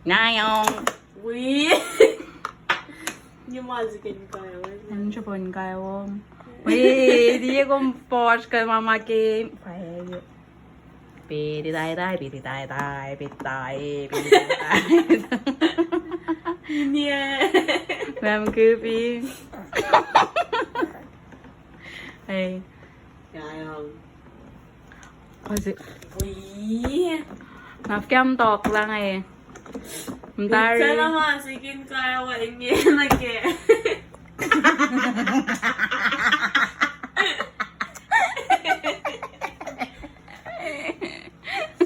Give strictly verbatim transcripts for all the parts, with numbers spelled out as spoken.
Nayong. Wi. Nimasik in kayo. An srapon kayo. Wi, tiac kom posh ke ma ma ke. Pwede tai tai, pwede tai tai, pwede tai, pwede tai tai. Inye. Ma'am Kupi. Hey. Nayong. Kasi. Wi. Nafkam tok lang eh. Mtari. Sana ma sikin kaya wa inge na ke.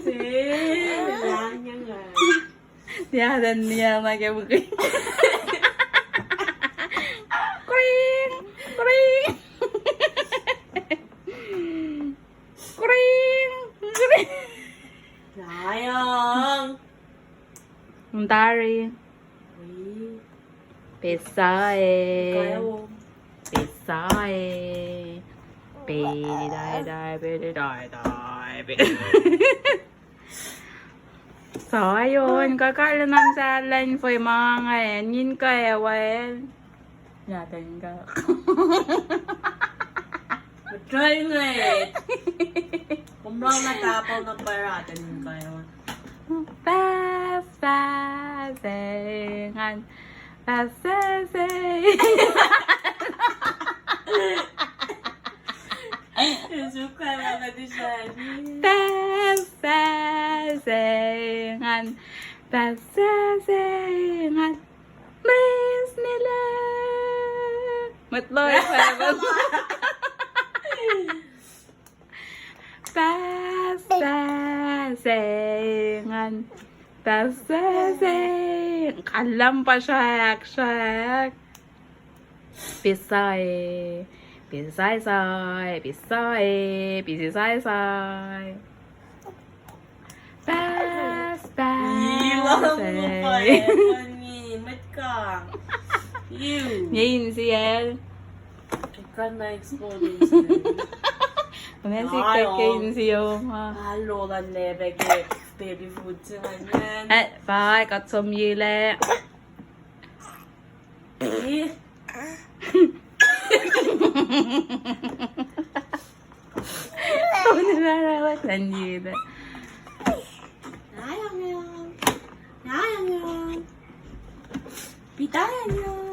Sila nyanga. Ya, dan niya na ke bukui. Kring, kring. Kring, kring. Nayong. Mtari. Wi. Pesae. Kayo. Pesae. Pwede tai tai, pwede tai tai, pwede. Sayon, kakal nam salan fwe mangaen, ngin kaewaen. Yatan ka. Try nge. Kumlang na tapal na paratan kaewaen. Fast, fast, eh, ngan. Fast, fast, eh. Suka na kati sa. Fast, fast, eh, ngan. Fast, fast, eh, ngan. Please, nila. Matloy, Bible. Fast, fast, eh, ngan. Fast, fast, eh. Kalam pa shak, shak. Pisae, pisae sae, pisae, pisae sae. Pas, pas, eh. Ilang lupa eh, funny, met ka. You. Nye insiel. Kena explode insiel. Kena si keke insiel ma. Alo lan lebe ke baby food se lan. Eh, bye, got some you le. Eh. Kau ni rara wat lan yeda. Nayang yong. Nayang yong. Pitayang yong.